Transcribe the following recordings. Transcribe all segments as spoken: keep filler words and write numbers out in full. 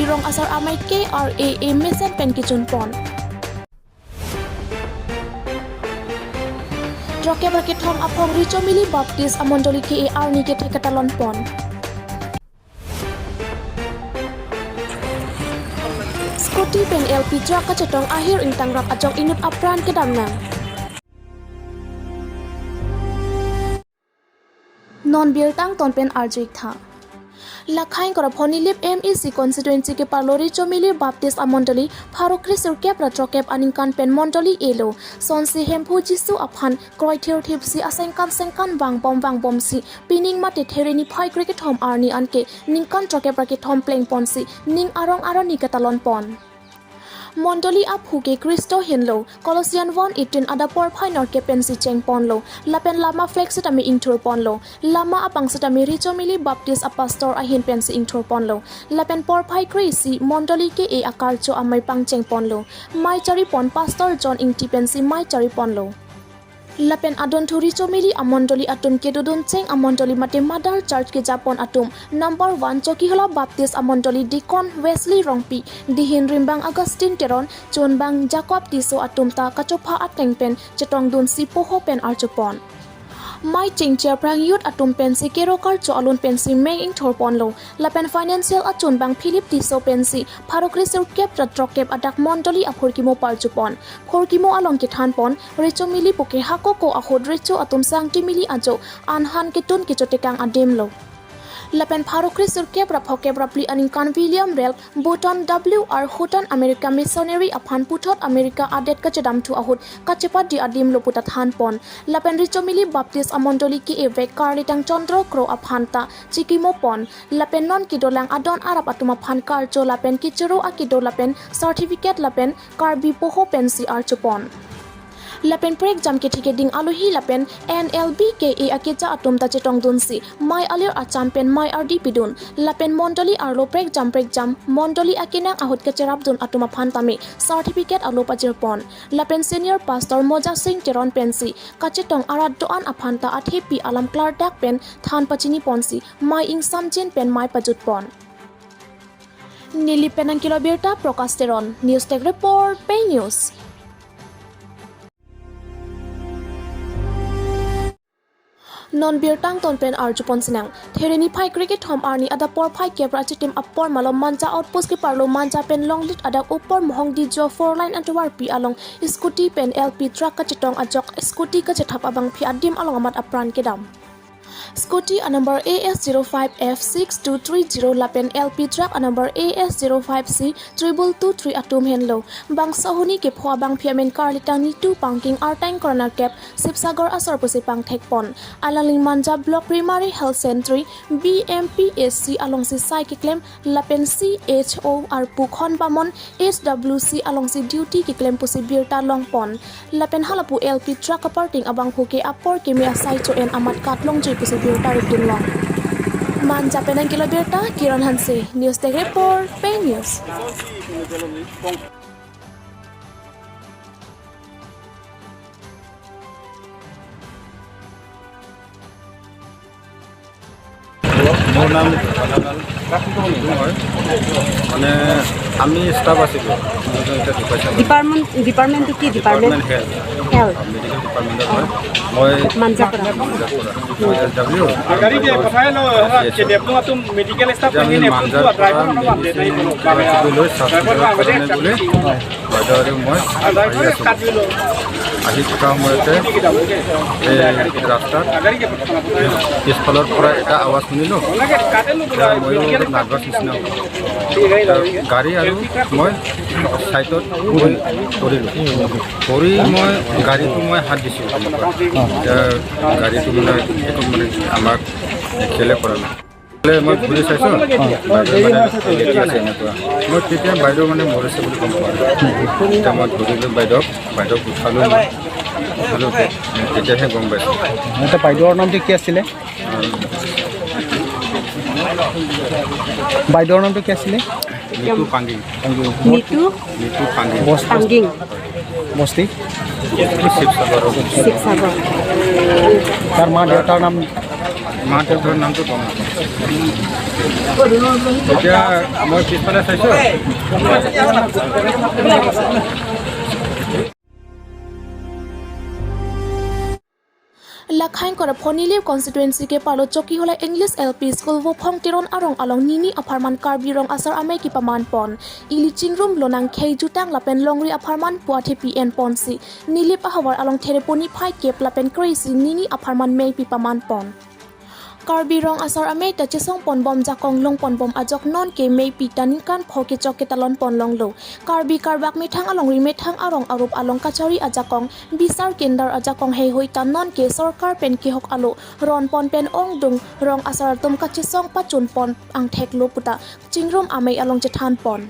Rong asar amei K R A A mesen pen kejun pon. Throkep ra kethom aphong Richomili Baptist amondoli K A arni kethe ketalon pon. Scooty pen L P truck kachetong ahir ingtang rak ajok inut apran kedam nang. Non birta angton pen arju-ik tha. Lakhain Korapho Nilip M A C constituency keparlo Richomili Baptist amondoli pharo kre sirkep ra throkep aningkan pen mondoli elo. Sonsi Hemphu Jisu aphan kroithir thipsi asengkan sengkan vangbom vangbomsi pining mate There niphai kre kethom arni anke ningkan throkep ra kethom plengponsi ning arong aroni ketalon pon. Mondoli aphu ke Khristo henlo, Colossian one eighteen adap porphai nerkep pensi chengponlo, lapen lama flag setame ingthurponlo, lama abang setame Richomili Baptist apastor ahin pensi ingthurponlo, lapen porphai kre-isi mondoli K A akarcho amei pangchengponlo, mei charipon Pastor John Ingti pensi mei chariponlo. Lapen adunthu Richomili amondoli atum kedodun cheng amondoli mate mother church kejapon atum number one Chokihola Baptist amondoli Deacon Wesley Rongpi, dihin rimbang Augustine Teron, chunbang Jacob Tisso atum ta kachopha ateng pen chetongdunsi poho pen archupon. Mei chengche aphrang youth atum pensi kero karcho alun pensi meng ingthurponlo. Lapen financial achunbang Philip Tisso pensi pharo kre sirkep ra throkep adak mondoli aphurkimo parchupon. Phurkimo along kethanpon, Richomili puke hakoko ahut recho atum sangtimili ajo anhan ketun kechotekang adimlo. Lapen pharo kre sirkep ra phokep ra phli aningkan William Ralph Button W R Hutton America missionary aphan puthot America adet kachedamthu ahut kachepadi adimlo puta thanpon. Lapen Richomili Baptist amondoli K A vek karlitang Chandra Kro aphan ta chikimopon. Lapen non kedolang adon arap atum aphan karcho lapen kechoro akedo lapen certificate lapen Karbi poho pensi archupon. Lapen prekjam kethe keding alohi lapen N L B K A akeja atum ta chetongdunsi mei alir acham pen mei ardi pidun. Lapen mondoli arlo prekjam prekjam mondoli akenang ahut kacherapdun atum aphan tame certificate alo pajirpon. Lapen senior pastor Moja Singh Teron pensi kachetong arat do-an aphan ta athepi alam klardak pen than pachiniponsi mei ingsamjin pen mei pajutpon. Nilip pen nangkelo birta Prakash Teron, News Desk Report, Pei News. Non birta angton pen arjupon sinang. There niphai kre kethom arni adap porphai kep ra chitim apor malom Manja outpost keparlo Manja pen Longlit adak Upper Mohongdijo four lane atovarpi along scooty pen L P truck kachetong ajok scooty kachethap abangphi adim along amat apran kedam. Scooty a number A S zero five F six two three zero lapen L P truck a number A S zero five C triple two three atum henlo. Bangso ahuni kepho abangphi amen karlitang Nitu Pangking artang korner kep Sibsagar asor pusi pangthekpon. Alangli Manja Block Primary Health Centre, B M P H C alongsi sai keklem lapen C H O arpu Khon Bamon H W C alongsi duty keklem pusi birta longpon. Lapen halapu L P truck aparting abangphu ke apor keme asai cho-en amat katlongjui pusi birta rikdunlong. Manja pen nangkelo birta Kiran Hanse, News Desk Report, Pei News. মোৰ নাম হয়, মানে আমি ষ্টাফ আছিলোঁ, এতিয়া ঢুকাইছে। ডিপাৰ্টমেণ্ট, ডিপাৰ্টমেণ্টটো কি department? Department health. Health. Medical ডিপাৰ্টমেণ্টত হয়। মই মাঞ্জাপাৰা। মাঞ্জাপাৰা। মই S W. Gari ke pasai lo, ke dep tung atum medical staff. Jadi, ini main untuk driver apa? Medicine, driver apa? Driver apa? Driver apa? Driver apa? বাইদেউ আৰু মই আহি আছোঁ। আহি থকা সময়তে এই ৰাস্তাত পিছফালৰ পৰা এটা আৱাজ শুনিলোঁ। এতিয়া ময়ো অলপ নাৰ্ভাছ নিচিনা হ'ল। এতিয়া গাড়ী আৰু মই ছাইডত গৈ পৰিলোঁ। পৰি মই গাড়ীটো মই হাত দিছোঁ। এতিয়া গাড়ীটো মানে একো মানে আমাক খেলে কৰা নাই। বোলে মই ঘূৰি চাইছোঁ, বাইদেউ মানে লেটি আছে এনেকুৱা। মই তেতিয়া বাইদেউ মানে মৰিছে বুলি গম পোৱা নাই। তেতিয়া মই ধৰিলোঁ বাইদেউক, বাইদেউক উঠালোঁ মই। উঠালোঁ, তেতিয়াহে গম পাইছোঁ। এতিয়া বাইদেউৰ নামটো কি আছিলে? বাইদেউৰ নামটো কি আছিলে? নিতু পাংগিং। নিতু? নিতু পাংগিং। বস-, পাংগিং। বস্তি? শিৱসাগৰ। শিৱসাগৰ। তাৰ মা দেউতাৰ নাম? মাতটো ধৰ নামটো কম। এতিয়া মই পিছফালে চাইছো। Lakhain Korapho Nilip constituency keparlo Chokihola English L P School Vophong Teron arong along nini apharman Karbi Rong Asar Amei kepaman pon. Ili chingrum lonang khei jutang lapen longri apharman pu athepi en ponsi Nilip ahavar along Thereponi phai kep lapen kreisi nini apharman mei pipaman pon. Karbi Rong Asar Amei ta chesong pon bom jakong long pon bom ajok non ke mei pi ta ningkan pho kechok ketalon pon longlo. Karbi Karbak methang alongri methang arong arup along kachari ajakong bisar kendar ajakong heihui ta non ke sorkar pen kehok alo ron pon pen ongdung rong asar atum kachesong pachun pon angthek lo puta chingrum amei along chethan pon.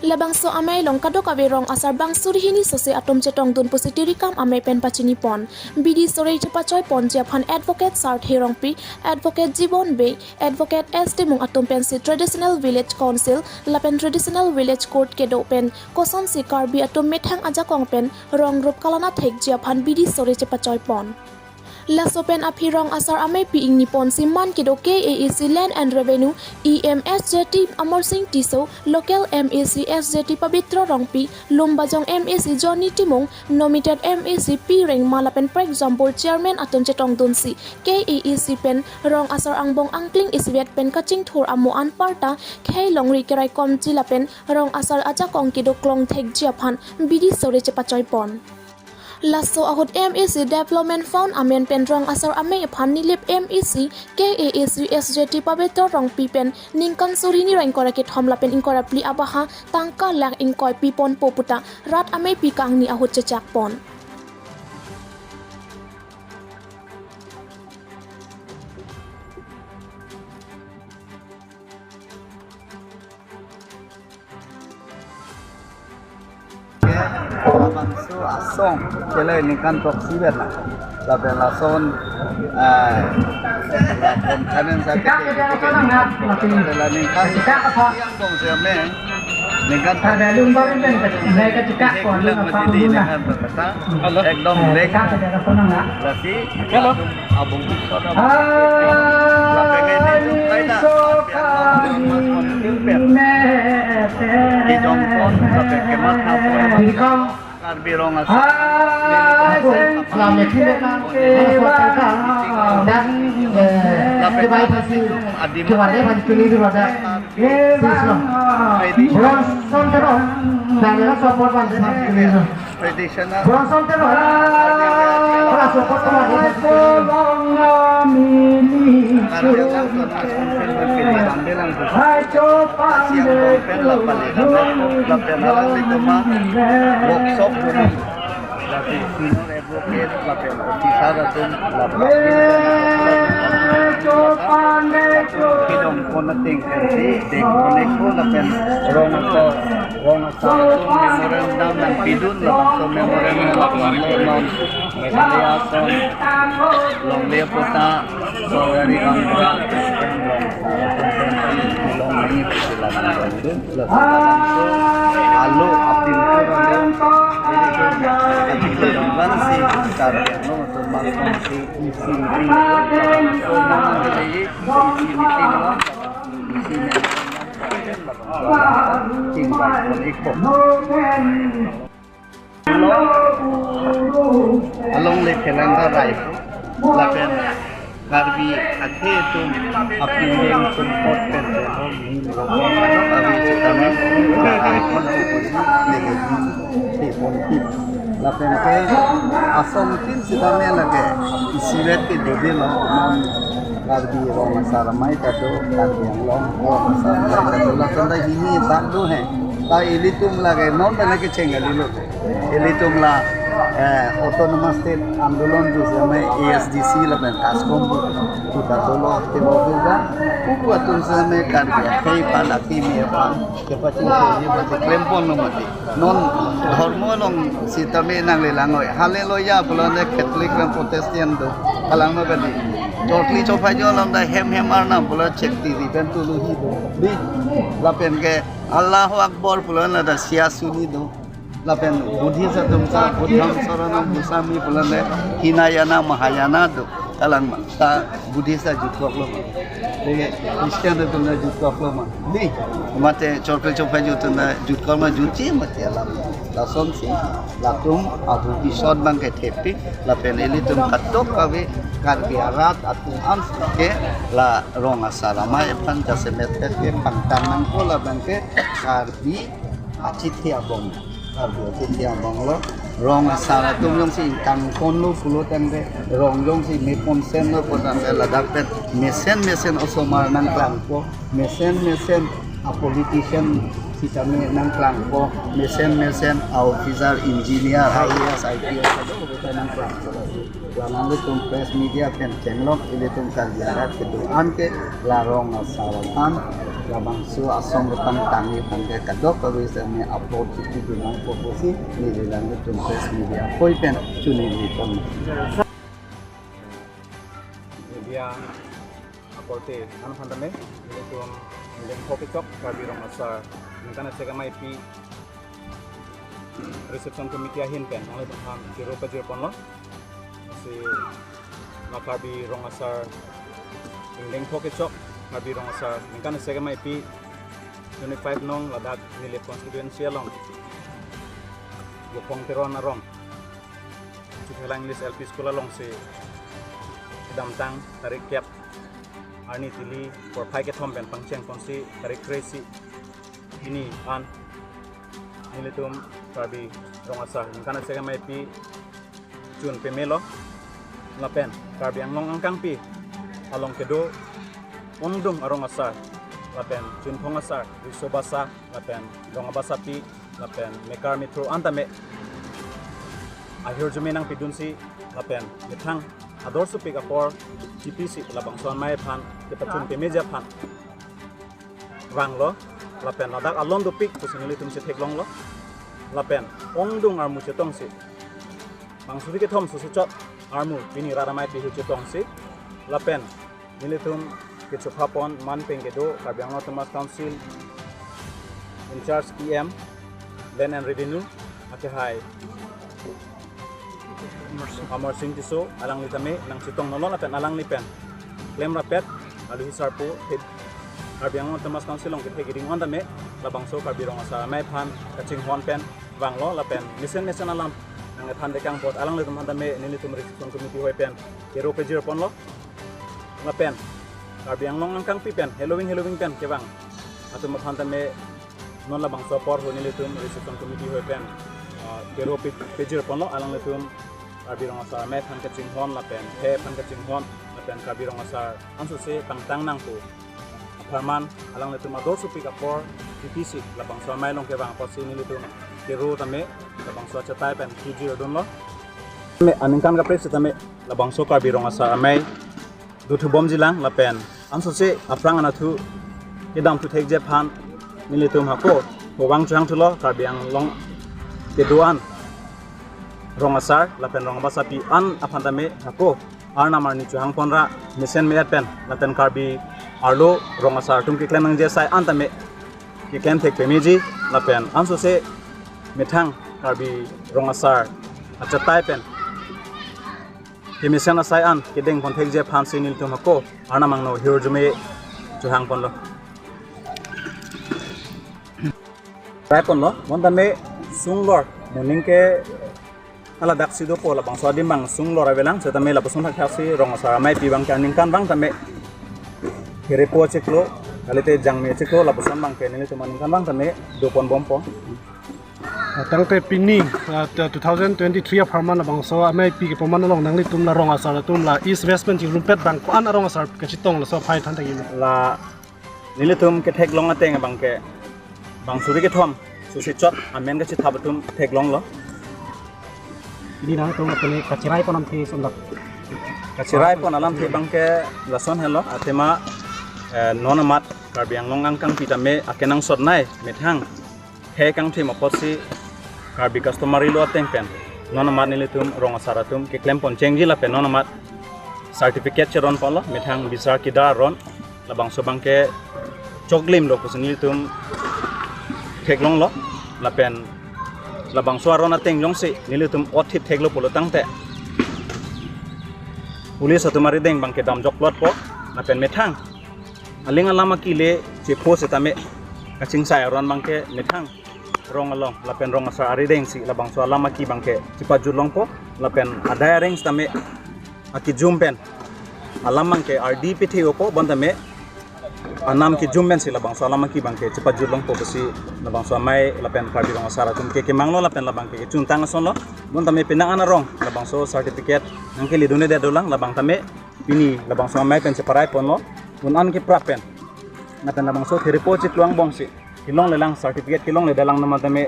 Labangso amei along kadokave rong asar bang suri hini sose atum chetongdun pusi tirikam amei pen pachini pon. Bidi sore chepachoi ponji aphan Advocate Sarthe Rongpi, Advocate Jibon Bey, Advocate S Timung atum pensi Traditional Village Council lapen Traditional Village Court kedo pen kosonsi Karbi atum methang ajakong pen rong rup kalana thekji aphan bidi sore chepachoi pon. Laso pen aphi Rong Asar Amei pi ingni ponsi man kedo K A A C Land and Revenue E M S J T Amarsing Tisso, local M A C S J T Pabitra Rongpi, Lumbajong M A C Johnny Timung, nominated M A C P Rengma lapen Prek Jambul Chairman atum chetongdunsi K A A C pen Rong Asar angbong angkling isivet pen kachingthur amo anparta khei longri keraikomji lapen Rong Asar ajakong kedo klong thekji aphan bidi sore chepachoi pon. Laso ahut M A C Development Fund amen pen Rong Asar Amei aphan Nilip M A C, K A A C S J T Pabitra Rongpi pen ningkan suri ni rong ingkoi ra kethom lapen ingkoi ra phli abaha tangka lakh ingkoi pi ponpo puta rat amei pi kangni ahut chechak pon. Labangso asong kele ningkan throksi vet la. Lapen lason, ah, lapen kanen sa kete, kete, kete, la ningkan yang dong se me, ningkan throksi. Ada lumbar ini kan, mereka cekak pon, bilang apa mati di pun lah. Ningkan throksi. Ekdom lek. Cekak saja, apa nang, nak? Lasi, halo. Abang Biswanath. Lapen ke di Jungkai da, lapen ke Mas Mon Kilpet. Di Jongkon, lapen ke Mas Hapon. Di Kong. Karbi Rong Asar. Lapen ke Mas Hapon. Dan, eh, lapen ke Mas Hapon. Adim. Cuma dia masih pilih dulu ada. Sislo. Bronson Teron. Daniel Sopor Bansen. Traditional. Bronson Teron. Para support teman. Workshop. Advocate lapen officer atum lapen kedong pon ateng pensi deng pon eko lapen rong aso rong aso atum memorandum nangpidun labangso memorandum lapen non Meghalaya ason longle puta Sogari Gaonbura long long ni pusi lapen dun. Laso labangso alo apin ko alo. Jadi, alo apin ko alo. Jadi, isi meeting lo. Isi meeting lo. Isi meeting lo. Tinggal pon iko. Along le Phelangkha Rai lapen Karbi akhei atum apinleng sumpot pen Karbi sitame Rai pon pusi nege di pon tip. Lapen ke asong tin sitame lake isivet ke dede lo non Karbi Rong Asar Amei ta do, Karbi Anglong Rong Asar Amei ta do, lapen ta hini ta do he. Ta ilitum lake non ta lake cheng kali lo. Ilitum la, eh, Autonomous State Andolon tu sitame A S D C lapen KASCOM tu ta dolo, tebo juga. Upu atum sitame Karbi akhei aphan, akhei me aphan kepachingthurji aphan klem pon lo mati. Non dhormo along sitame nanglelang oi. Hallelujah pulo ne Catholic pen Protestant do. Halangno kali. Chokli chophai jo along ta hem hem arnam pulo chek tiri pen tuluhi do. Di lapen ke Allahu Akbar pulo ne ta Sia Suni do. Lapen Buddhist atum ta Buddham Saranam Gacchami pulo ne Hinayana Mahayana do. Alang ma, ta Buddhist ta jutkoklo ma. Te Christian atum ta jutkoklo ma. Di, mate chorkel chophai atum ta jutkok ma, jutji mate alam. Lasonsi, latum abu isot abang ke thepik, lapen ilitum kadokave Karbi arat atum an ke la rong asar amei aphan jasemet ke pangtang nangpo, labang ke Karbi achithi abong. Karbi achithi abong lo. Rong asar atum jongsi ingtang ponlo pulo tangte, rong jongsi me ponsenlo pulo tangte, ladak pen mesen mesen osomar nangklangpo, mesen mesen a politician sitame nangklangpo, mesen mesen a officer, engineer, I A S, I P S, kadokave nangklangpo. La nanglitum press media pen chenglok, ilitum Karbi arat kedo-an ke la rong asar aphan, labangso asong aphan tangni aphan ke kadokave sitame upload chiti dunang pusi neli nanglitum press media apoi pen choningri pon. Media akorte an aphan tame, ilitum Ingdeng Phokechok Karbi Rong Asar ningkan isi ameipi reception committee ahin pen nanglitum aphan kero pajir ponlo. Si la Karbi Rong Asar, Ingdeng Phokechok Karbi Rong Asar ningkan isi ameipi twenty-five nong ladak Nilip constituency along Guphong Teron arong Chithela English L P School alongsi kedamtang tarik kep arni tili porphai kethom pen pangcheng ponsi tarik kre-isi hini an nelitum Karbi Rong Asar ningkan isi ameipi chun pemelo, lapen Karbi Anglong angkangpi along kedo ongdung arong asar, lapen chunphong asar, riso basa, lapen rong abasapi, lapen mekar methur an tame ahirjume nangpidunsi, lapen methang ador sopik apor chipisi labangso amei aphan kepachun pemeji aphan vanglo, lapen ladak alon dopik pusi nelitum si theklonglo, lapen ongdung armu chetongsi bang suri kethom susi chot armu pini rat ameipi hu chetongsi, lapen nelitum kechokha pon man pen kedo Karbi Anglong Autonomous Council in charge E M, Land and Revenue, akehai Amarsing Tisso, alangli tame nangchetong nolo lapen alangli pen klem rapet, aluhi sarpo, the Karbi Anglong Autonomous Council along kethe keding an tame labangso Karbi Rong Asar amei aphan kachinghon pen vanglo, lapen mesen mesen alam nang ethan dekang apot alanglitum aphan tame nelitum reception committee hoi pen kero pajir ponlo, lapen Karbi Anglong angkangpi pen heloving heloving pen kevang atum aphan tame non labangso apor hu nelitum reception committee hoi pen, ah, kero pe-, pajir ponlo, alanglitum Karbi Rong Asar amei aphan kachinghon lapen the aphan kachinghon lapen Karbi Rong Asar ansose tangtang nangpo apharman alanglitum ador sopik apor chipisi labangso amei along kevang apotsi nelitum kero tame labangso achetai pen kejir dunlo. Tame aningkan kaprek sitame labangso Karbi Rong Asar amei dothubomjilang lapen ansose aphrang anatthu kedamthu thekji aphan nelitum hako hovang chohangthulo, Karbi Anglong kedo-an rong asar lapen rong abasapi an aphan tame hako arnam arni chohang ponra mesen me-et pen lapen Karbi arlo rong asar atum keklem nangji asai an tame keklem thek pemeji, lapen ansose methang Karbi Rong Asar achetai pen kemesen asai an kedeng pon thekji aphansi nelitum hako arnam angno hirjume chohang ponlo. Rai ponlo, bonta me sunglor, moning ke ala daksi dopo, labangso adim bang sunglor avelang, setame lapuson thakthak si rong asar ameipi abang ke aningkan abang tame kere po chiklo, kalite jangme chiklo, lapuson abang ke nelitum aningkan abang tame do pon bompo. Tangte pini, ah, ta two thousand twenty-three apharman labangso ameipi kepon man along nanglitum la rong asar atum la East West pen chingrumpet bang ko-an arong asar kachetong laso aphai than tagi. La nelitum ketheklong ateng abang ke bang suri kethom susi chot amen kachethap atum theklonglo. Pini nangtum apini kachirai pon alamthe sumdak. Kachirai pon alamthe abang ke lason helo, athema, eh, non amat Karbi Anglong angkangpi tame akenangsot nei methang the kangthim apotsi Karbi customary law ateng pen non amat nelitum rong asar atum keklem pon chengji lapen non amat certificate cheron ponlo, methang bisar kidar ron, labangso abang ke choklim lo pusi nelitum theklonglo, lapen labangso aron ateng jongsi nelitum othip theklo pulo tangte police atum arideng abangke damjok plotpo, lapen methang aling alam akile chepho setame kachingsai aron abangke methang rong along lapen rong asar arideng si labangso alam aki abangke chepajut longpo, lapen adai areng setame akejum pen alam abangke ardi pithe-opo, bonta me anam kejum pen si labangso alam aki abangke chepajut longpo pusi labangso amei lapen Karbi Rong Asar atum ke kemanglo lapen labangke kechuntang asonlo. Bonta me penang an arong labangso certificate nangkeledunde dolang, labang tame pini labangso amei pen cheparai ponlo, un an keprap pen. Lapen labangso therepo chiklo angbong si kelonglelang, certificate kelongle dalang nama tame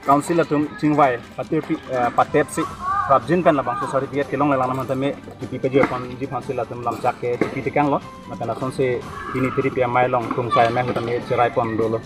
council atum chingvai patir pi, eh, patep si prapjin pen labangso certificate kelonglelang nama tame kipi pajir ponji aphansi latum lamchak ke kipi tekanglo. Lapen lasonsi pini thiri pi amei along krungsai amei ahut tame cherai pon dolo.